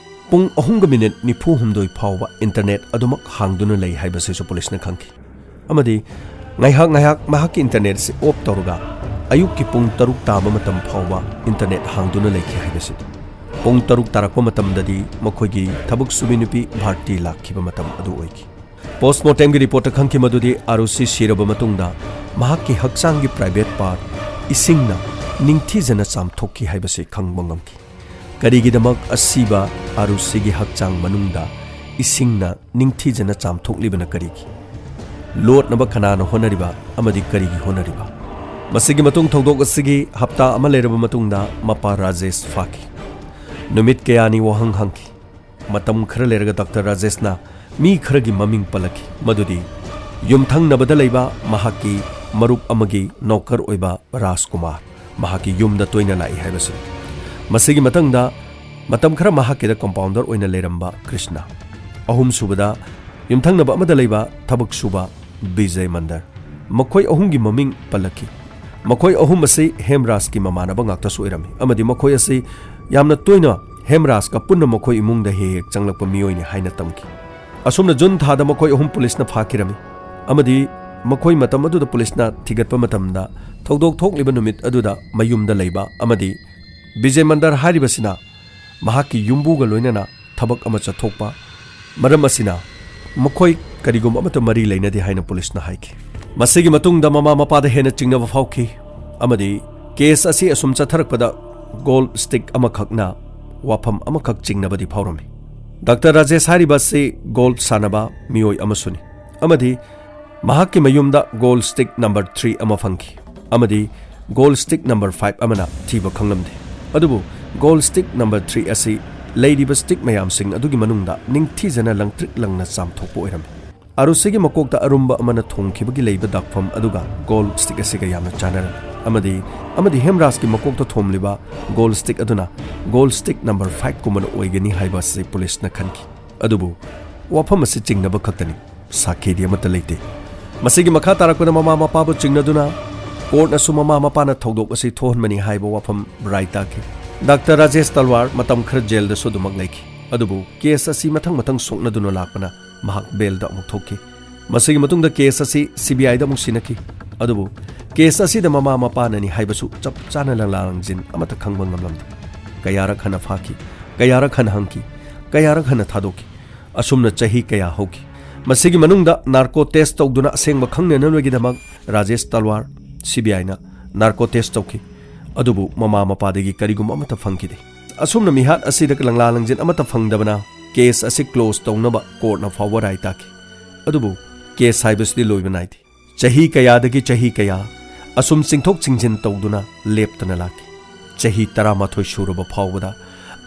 ꯄꯨꯡ ꯑꯍꯨꯝꯒ ꯃꯤꯅꯤꯠ ꯅꯤꯐꯨ ꯍꯨꯝꯗꯣꯏ ꯐꯥꯎꯕ ꯏꯟꯇꯔꯅꯦꯠ ꯑꯗꯨꯃꯛ ꯍꯥꯡꯗꯨꯅ ꯂꯩ ꯍꯥꯏꯕꯁꯤꯁꯨ ꯄꯨꯂꯤꯁꯅ ꯈꯪꯈꯤ꯫ ꯑꯃꯗꯤ ꯉꯥꯏꯍꯥꯛ ꯉꯥꯏꯍꯥꯛ ꯃꯍꯥꯛꯀꯤ ꯏꯟꯇꯔꯅꯦꯠ ꯑꯁꯤ ꯑꯣꯐ ꯇꯧꯔꯒ ꯑꯌꯨꯛꯀꯤ ꯄꯨꯡ ꯇꯔꯨꯛ ꯇꯥꯕ ꯃꯇꯝ ꯐꯥꯎꯕ ꯏꯟꯇꯔꯅꯦꯠ ꯍꯥꯡꯗꯨꯅ ꯂꯩꯈꯤ ꯍꯥꯏꯕꯁꯤꯅꯤ꯫ ꯄꯨꯡ ꯇꯔꯨꯛ ꯇꯥꯔꯛꯄ ꯃꯇꯝꯗꯗꯤ ꯃꯈꯣꯏꯒꯤ ꯊꯕꯛ ꯁꯨꯕꯤ ꯅꯨꯄꯤ ꯚꯥꯔꯇꯤ ꯂꯥꯛꯈꯤꯕ ꯃꯇꯝ ꯑꯗꯨ ꯑꯣꯏꯈꯤ꯫ ꯄꯣꯁ꯭ꯠꯃꯣꯔꯇꯦꯝꯒꯤ ꯔꯤꯄꯣꯔꯠꯇ ꯈꯪꯈꯤ ꯃꯗꯨꯗꯤ ꯑꯥꯔꯨꯁꯤ ꯁꯤꯔꯕ ꯃꯇꯨꯡꯗ ꯃꯍꯥꯛꯀꯤ ꯍꯛꯆꯥꯡꯒꯤ ꯄ꯭ꯔꯥꯏꯚꯦꯠ ꯄꯥꯔꯠ ꯏꯁꯤꯡꯅ ꯅꯤꯡꯊꯤꯖꯅ ꯆꯥꯝꯊꯣꯛꯈꯤ ꯍꯥꯏꯕꯁꯤ ꯈꯪꯕ ꯉꯝꯈꯤ꯫ ꯀꯔꯤꯒꯤꯗꯃꯛ ꯑꯁꯤꯕ ꯑꯥꯔꯨꯁꯤꯒꯤ ꯍꯛꯆꯥꯡ ꯃꯅꯨꯡꯗ ꯏꯁꯤꯡꯅ ꯅꯤꯡꯊꯤꯖꯅ ꯆꯥꯝꯊꯣꯛꯂꯤꯕꯅ ꯀꯔꯤꯒꯤ? ꯂꯣꯠꯅꯕ ꯀꯅꯥꯅ ꯍꯣꯠꯅꯔꯤꯕ ꯑꯃꯗꯤ ꯀꯔꯤꯒꯤ ꯍꯣꯠꯅꯔꯤꯕ? ꯃꯁꯤꯒꯤ ꯃꯇꯨꯡ ꯊꯧꯗꯣꯛ ꯑꯁꯤꯒꯤ ꯍꯞꯇꯥ ꯑꯃ ꯂꯩꯔꯕ ꯃꯇꯨꯡꯗ ꯃꯄꯥ ꯔꯥꯖꯦꯁ ꯐꯥꯈꯤ꯫ ꯅꯨꯃꯤꯠ ꯀꯌꯥꯅꯤ ꯋꯥꯍꯪ ꯍꯪꯈꯤ꯫ ꯃꯇꯝ ꯈꯔ ꯂꯩꯔꯒ ꯗꯥꯛꯇꯔ ꯔꯥꯖꯦꯁꯅ ꯃꯤ ꯈꯔꯒꯤ ꯃꯃꯤꯡ ꯄꯜꯂꯛꯈꯤ, ꯃꯗꯨꯗꯤ ꯌꯨꯝꯊꯪꯅꯕꯗ ꯂꯩꯕ ꯃꯍꯥꯛꯀꯤ ꯃꯔꯨꯞ ꯑꯃꯒꯤ ꯅꯧꯀꯔ ꯑꯣꯏꯕ ꯔꯥꯖꯀꯨꯃꯥꯔ, ꯃꯍꯥꯛꯀꯤ ꯌꯨꯝꯗ ꯇꯣꯏꯅ ꯂꯥꯛꯏ ꯍꯥꯏꯕꯁꯤꯅꯤ꯫ ꯃꯁꯤꯒꯤ ꯃꯊꯪꯗ ꯃꯇꯝ ꯈꯔ ꯃꯍꯥꯛꯀꯤꯗ ꯀꯝꯄꯥꯎꯟꯗꯔ ꯑꯣꯏꯅ ꯂꯩꯔꯝꯕ ꯀ꯭ꯔꯤꯁꯅ, ꯑꯍꯨꯝꯁꯨꯕꯗ ꯌꯨꯝꯊꯪꯅꯕ ꯑꯃꯗ ꯂꯩꯕ ꯊꯕꯛ ꯁꯨꯕ ꯕꯤꯖꯌ ꯃꯟꯗꯔ, ꯃꯈꯣꯏ ꯑꯍꯨꯝꯒꯤ ꯃꯃꯤꯡ ꯄꯜꯂꯛꯈꯤ꯫ ꯃꯈꯣꯏ ꯑꯍꯨꯝ ꯑꯁꯤ ꯍꯦꯝꯔꯥꯖꯀꯤ ꯃꯃꯥꯟꯅꯕ ꯉꯥꯛꯇꯁꯨ ꯑꯣꯏꯔꯝꯃꯤ ꯑꯃꯗꯤ ꯃꯈꯣꯏ ꯑꯁꯤ ꯌꯥꯝꯅ ꯇꯣꯏꯅ ꯍꯦꯝꯔꯥꯖꯀ ꯄꯨꯟꯅ ꯃꯈꯣꯏ ꯏꯃꯨꯡꯗ ꯍꯦꯛ ꯍꯦꯛ ꯆꯪꯂꯛꯄ ꯃꯤꯑꯣꯏꯅꯤ ꯍꯥꯏꯅ ꯇꯝꯈꯤ꯫ ꯑꯁꯨꯝꯅ ꯖꯨꯟ ꯊꯥꯗ ꯃꯈꯣꯏ ꯑꯍꯨꯝ ꯄꯨꯂꯤꯁꯅ ꯐꯥꯈꯤꯔꯝꯃꯤ ꯑꯃꯗꯤ ꯃꯈꯣꯏ ꯃꯇꯝ ꯑꯗꯨꯗ ꯄꯨꯂꯤꯁꯅ ꯊꯤꯒꯠꯄ ꯃꯇꯝꯗ ꯊꯧꯗꯣꯛ ꯊꯣꯛꯂꯤꯕ ꯅꯨꯃꯤꯠ ꯑꯗꯨꯗ ꯃꯌꯨꯝꯗ ꯂꯩꯕ ꯑꯃꯗꯤ ꯕꯤꯖꯌ ꯃꯟꯗꯔ ꯍꯥꯏꯔꯤꯕꯁꯤꯅ ꯃꯍꯥꯛꯀꯤ ꯌꯨꯝꯕꯨꯒ ꯂꯣꯏꯅꯅ ꯊꯕꯛ ꯑꯃ ꯆꯠꯊꯣꯛꯄ ꯃꯔꯝ ꯑꯁꯤꯅ ꯃꯈꯣꯏ ꯀꯔꯤꯒꯨꯝꯕ ꯑꯃꯠꯇ ꯃꯔꯤ ꯂꯩꯅꯗꯦ ꯍꯥꯏꯅ ꯄꯨꯂꯤꯁꯅ ꯍꯥꯏꯈꯤ꯫ ꯃꯁꯤꯒꯤ ꯃꯇꯨꯡꯗ ꯃꯃꯥ ꯃꯄꯥꯗ ꯍꯦꯟꯅ ꯆꯤꯡꯅꯕ ꯐꯥꯎꯈꯤ ꯑꯃꯗꯤ ꯀꯦꯁ ꯑꯁꯤ ꯑꯁꯨꯝ ꯆꯠꯊꯔꯛꯄꯗ ꯒꯣꯜꯐ ꯁ꯭ꯇꯤꯛ ꯑꯃꯈꯛꯅ ꯋꯥꯐꯝ ꯑꯃꯈꯛ ꯆꯤꯡꯅꯕꯗꯤ ꯐꯥꯎꯔꯝꯃꯤ꯫ ꯗꯥꯛꯇꯔ ꯔꯥꯖꯦꯁ ꯍꯥꯏꯔꯤꯕ ꯑꯁꯤ ꯒꯣꯜꯐ ꯁꯥꯟꯅꯕ ꯃꯤꯑꯣꯏ ꯑꯃꯁꯨꯅꯤ ꯑꯃꯗꯤ ꯃꯍꯥꯛꯀꯤ ꯃꯌꯨꯝꯗ ꯒꯣꯜꯐ ꯁ꯭ꯇꯤꯛ ꯅꯝꯕꯔ ꯊ꯭ꯔꯤ ꯑꯃ ꯐꯪꯈꯤ ꯑꯃꯗꯤ ꯒꯣꯜꯐ ꯁ꯭ꯇꯤꯛ ꯅꯝꯕꯔ ꯐꯥꯏꯚ ꯑꯃꯅ ꯊꯤꯕ ꯈꯪꯂꯝꯗꯦ꯫ ꯑꯗꯨꯕꯨ ꯒꯣꯜꯐ ꯁ꯭ꯇꯤꯛ ꯅꯝꯕꯔ ꯊ꯭ꯔꯤ ꯑꯁꯤ ꯂꯩꯔꯤꯕ ꯁ꯭ꯇꯤꯛ ꯃꯌꯥꯝꯁꯤꯡ ꯑꯗꯨꯒꯤ ꯃꯅꯨꯡꯗ ꯅꯤꯡꯊꯤꯖꯅ ꯂꯪꯇ꯭ꯔꯤꯛ ꯂꯪꯅ ꯆꯥꯝꯊꯣꯛꯄ ꯑꯣꯏꯔꯝꯃꯤ꯫ ꯑꯥꯔꯨꯁꯤꯒꯤ ꯃꯀꯣꯛꯇ ꯑꯔꯨꯝꯕ ꯑꯃꯅ ꯊꯣꯡꯈꯤꯕꯒꯤ ꯂꯩꯕ ꯗꯥꯛꯐꯝ ꯑꯗꯨꯒ ꯒꯣꯜꯐ ꯁ꯭ꯇꯤꯛ ꯑꯁꯤꯒ ꯌꯥꯝꯅ ꯆꯥꯟꯅꯔꯝꯃꯤ꯫ ꯑꯃꯗꯤ, ꯑꯃꯗꯤ ꯍꯦꯝꯔꯥꯖꯀꯤ ꯃꯀꯣꯛꯇ ꯊꯣꯝꯂꯤꯕ ꯒꯣꯜ ꯁ꯭ꯇꯤꯛ ꯑꯗꯨꯅ ꯒꯣꯜ ꯁ꯭ꯇꯤꯛ ꯅꯝꯕꯔ ꯐꯥꯏꯚ ꯀꯨꯝꯕꯅ ꯑꯣꯏꯒꯅꯤ ꯍꯥꯏꯕ ꯑꯁꯤ ꯄꯨꯂꯤꯁꯅ ꯈꯟꯈꯤ꯫ ꯑꯗꯨꯕꯨ ꯋꯥꯐꯝ ꯑꯁꯤ ꯆꯤꯡꯅꯕ ꯈꯛꯇꯅꯤ, ꯁꯥꯈꯤꯗꯤ ꯑꯃꯠꯇ ꯂꯩꯇꯦ꯫ ꯃꯁꯤꯒꯤ ꯃꯈꯥ ꯇꯥꯔꯛꯄꯗ ꯃꯃꯥ ꯃꯄꯥꯕꯨ ꯆꯤꯡꯅꯗꯨꯅ ꯀꯣꯔꯠꯅꯁꯨ ꯃꯃꯥ ꯃꯄꯥꯅ ꯊꯧꯗꯣꯛ ꯑꯁꯤ ꯊꯣꯛꯍꯟꯕꯅꯤ ꯍꯥꯏꯕ ꯋꯥꯐꯝ ꯔꯥꯏ ꯇꯥꯈꯤ꯫ ꯗꯥꯛꯇꯔ ꯔꯥꯖꯦꯁ ꯇꯜꯋꯥꯔ ꯃꯇꯝ ꯈꯔ ꯖꯦꯜꯗꯁꯨ ꯑꯗꯨꯃꯛ ꯂꯩꯈꯤ꯫ ꯑꯗꯨꯕꯨ ꯀꯦꯁ ꯑꯁꯤ ꯃꯊꯪ ꯃꯊꯪ ꯁꯣꯛꯅꯗꯨꯅ ꯂꯥꯛꯄꯅ ꯃꯍꯥꯛ ꯕꯦꯜꯗ ꯑꯃꯨꯛ ꯊꯣꯛꯈꯤ꯫ ꯃꯁꯤꯒꯤ ꯃꯇꯨꯡꯗ ꯀꯦꯁ ꯑꯁꯤ ꯁꯤ ꯕꯤ ꯑꯥꯏꯗ ꯑꯃꯨꯛ ꯁꯤꯟꯅꯈꯤ꯫ ꯑꯗꯨꯕꯨ ꯀꯦꯁ ꯑꯁꯤꯗ ꯃꯃꯥ ꯃꯄꯥꯅꯅꯤ ꯍꯥꯏꯕꯁꯨ ꯆꯞ ꯆꯥꯅ ꯂꯪꯂꯥ ꯂꯪꯖꯤꯟ ꯑꯃꯠꯇ ꯈꯪꯕ ꯉꯝꯂꯝꯗꯦ꯫ ꯀꯌꯥꯔꯛ ꯍꯟꯅ ꯐꯥꯈꯤ, ꯀꯌꯥꯔꯛ ꯍꯟꯅ ꯍꯪꯈꯤ, ꯀꯌꯥꯔꯛ ꯍꯟꯅ ꯊꯥꯗꯣꯛꯈꯤ꯫ ꯑꯁꯨꯝꯅ ꯆꯍꯤ ꯀꯌꯥ ꯍꯧꯈꯤ꯫ ꯃꯁꯤꯒꯤ ꯃꯅꯨꯡꯗ ꯅꯥꯔꯀꯣ ꯇꯦꯁ ꯇꯧꯗꯨꯅ ꯑꯁꯦꯡꯕ ꯈꯪꯅꯅꯕꯒꯤꯗꯃꯛ ꯔꯥꯖꯦꯁ ꯇꯜꯋꯥꯔ, ꯁꯤ ꯕꯤ ꯑꯥꯏꯅ ꯅꯥꯔꯀꯣ ꯇꯦꯁ ꯇꯧꯈꯤ꯫ ꯑꯗꯨꯕꯨ ꯃꯃꯥ ꯃꯄꯥꯗꯒꯤ ꯀꯔꯤꯒꯨꯝꯕ ꯑꯃꯠꯇ ꯐꯪꯈꯤꯗꯦ꯫ ꯑꯁꯨꯝꯅ ꯃꯤꯍꯥꯠ ꯑꯁꯤꯗ ꯂꯪꯂꯥ ꯂꯪꯖꯤꯟ ꯑꯃꯠꯇ ꯐꯪꯗꯕꯅ ꯀꯦꯁ ꯑꯁꯤ ꯀ꯭ꯂꯣꯖ ꯇꯧꯅꯕ ꯀꯣꯔꯠꯅ ꯐꯥꯎꯕ ꯔꯥꯏ ꯇꯥꯈꯤ꯫ ꯑꯗꯨꯕꯨ ꯀꯦꯁ ꯍꯥꯏꯕꯁꯤꯗꯤ ꯂꯣꯏꯕ ꯅꯥꯏꯗꯦ꯫ ꯆꯍꯤ ꯀꯌꯥꯗꯒꯤ ꯆꯍꯤ ꯀꯌꯥ ꯑꯁꯨꯝ ꯆꯤꯡꯊꯣꯛ ꯆꯤꯡꯁꯤꯟ ꯇꯧꯗꯨꯅ ꯂꯦꯞꯇꯅ ꯂꯥꯛꯈꯤ꯫ ꯆꯍꯤ ꯇꯔꯥꯃꯥꯊꯣꯏ ꯁꯨꯔꯕ ꯐꯥꯎꯕꯗ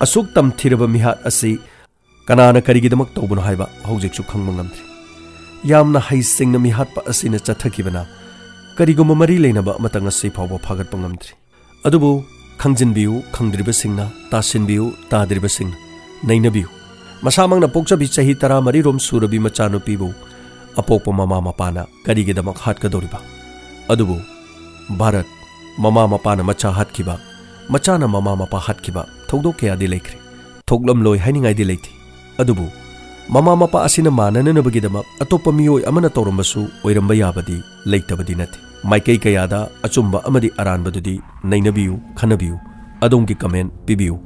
ꯑꯁꯨꯛ ꯇꯝꯊꯤꯔꯕ ꯃꯤꯍꯥꯠ ꯑꯁꯤ ꯀꯅꯥꯅ ꯀꯔꯤꯒꯤꯗꯃꯛ ꯇꯧꯕꯅꯣ ꯍꯥꯏꯕ ꯍꯧꯖꯤꯛꯁꯨ ꯈꯪꯕ ꯉꯝꯗ꯭ꯔꯤ꯫ ꯌꯥꯝꯅ ꯍꯩꯁꯤꯡꯅ ꯃꯤꯍꯥꯠꯄ ꯑꯁꯤꯅ ꯆꯠꯊꯈꯤꯕꯅ ꯀꯔꯤꯒꯨꯝꯕ ꯃꯔꯤ ꯂꯩꯅꯕ ꯑꯃꯇ ꯉꯁꯤ ꯐꯥꯎꯕ ꯐꯥꯒꯠꯄ ꯉꯝꯗ꯭ꯔꯤ꯫ ꯑꯗꯨꯕꯨ ꯈꯪꯖꯤꯟꯕꯤꯌꯨ, ꯈꯪꯗ꯭ꯔꯤꯕꯁꯤꯡꯅ, ꯇꯥꯁꯤꯟꯕꯤꯌꯨ, ꯇꯥꯗ꯭ꯔꯤꯕꯁꯤꯡꯅ, ꯅꯩꯅꯕꯤꯌꯨ꯫ ꯃꯁꯥꯃꯛꯅ ꯄꯣꯛꯆꯕꯤ ꯆꯍꯤ ꯇꯔꯥꯃꯔꯤ ꯔꯣꯝ ꯁꯨꯔꯕꯤ ꯃꯆꯥꯅꯨꯄꯤꯕꯨ ꯑꯄꯣꯛꯄ ꯃꯃꯥ ꯃꯄꯥꯅ ꯀꯔꯤꯒꯤꯗꯃꯛ ꯍꯥꯠꯀꯗꯧꯔꯤꯕ? ꯑꯗꯨꯕꯨ ꯚꯥꯔꯠ, ꯃꯃꯥ ꯃꯄꯥꯅ ꯃꯆꯥ ꯍꯥꯠꯈꯤꯕ, ꯃꯆꯥꯅ ꯃꯃꯥ ꯃꯄꯥ ꯍꯥꯠꯈꯤꯕ ꯊꯧꯗꯣꯛ ꯀꯌꯥꯗꯤ ꯂꯩꯈ꯭ꯔꯦ꯫ ꯊꯣꯛꯂꯝꯂꯣꯏ ꯍꯥꯏꯅꯤꯡꯉꯥꯏꯗꯤ ꯂꯩꯇꯦ꯫ ꯑꯗꯨꯕꯨ ꯃꯃꯥ ꯃꯄꯥ ꯑꯁꯤꯅ ꯃꯥꯟꯅꯅꯅꯕꯒꯤꯗꯃꯛ ꯑꯇꯣꯞꯄ ꯃꯤꯑꯣꯏ ꯑꯃꯅ ꯇꯧꯔꯝꯕꯁꯨ ꯑꯣꯏꯔꯝꯕ ꯌꯥꯕꯗꯤ ꯂꯩꯇꯕꯗꯤ ꯅꯠꯇꯦ꯫ ꯃꯥꯏꯀꯩ ꯀꯌꯥꯗ ꯑꯆꯨꯝꯕ ꯑꯃꯗꯤ ꯑꯔꯥꯟꯕꯗꯨꯗꯤ ꯅꯩꯅꯕꯤꯌꯨ, ꯈꯟꯅꯕꯤꯌꯨ, ꯑꯗꯣꯝꯒꯤ ꯀꯃꯦꯟ ꯄꯤꯕꯤꯌꯨ꯫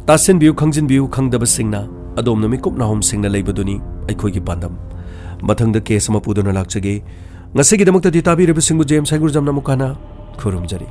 ꯇꯥꯁꯤꯟꯕꯤꯌꯨ, ꯈꯪꯖꯤꯟꯕꯤꯌꯨ, ꯈꯪꯗꯕꯁꯤꯡꯅ꯫ ꯑꯗꯣꯝꯅ ꯃꯤꯀꯨꯞ ꯅꯥꯍꯣꯝꯁꯤꯡꯅ ꯂꯩꯕꯗꯨꯅꯤ ꯑꯩꯈꯣꯏꯒꯤ ꯄꯥꯟꯗꯝ꯫ ꯃꯊꯪꯗ ꯀꯦꯁ ꯑꯃ ꯄꯨꯗꯨꯅ ꯂꯥꯛꯆꯒꯦ꯫ ꯉꯁꯤꯒꯤꯗꯃꯛꯇꯗꯤ ꯇꯥꯕꯤꯔꯤꯕꯁꯤꯡꯕꯨ ꯖꯦꯝꯁ ꯍꯩꯒ꯭ꯔꯨꯖꯝꯅ ꯑꯃꯨꯛ ꯍꯟꯅ ꯈꯨꯔꯨꯝꯖꯔꯤ꯫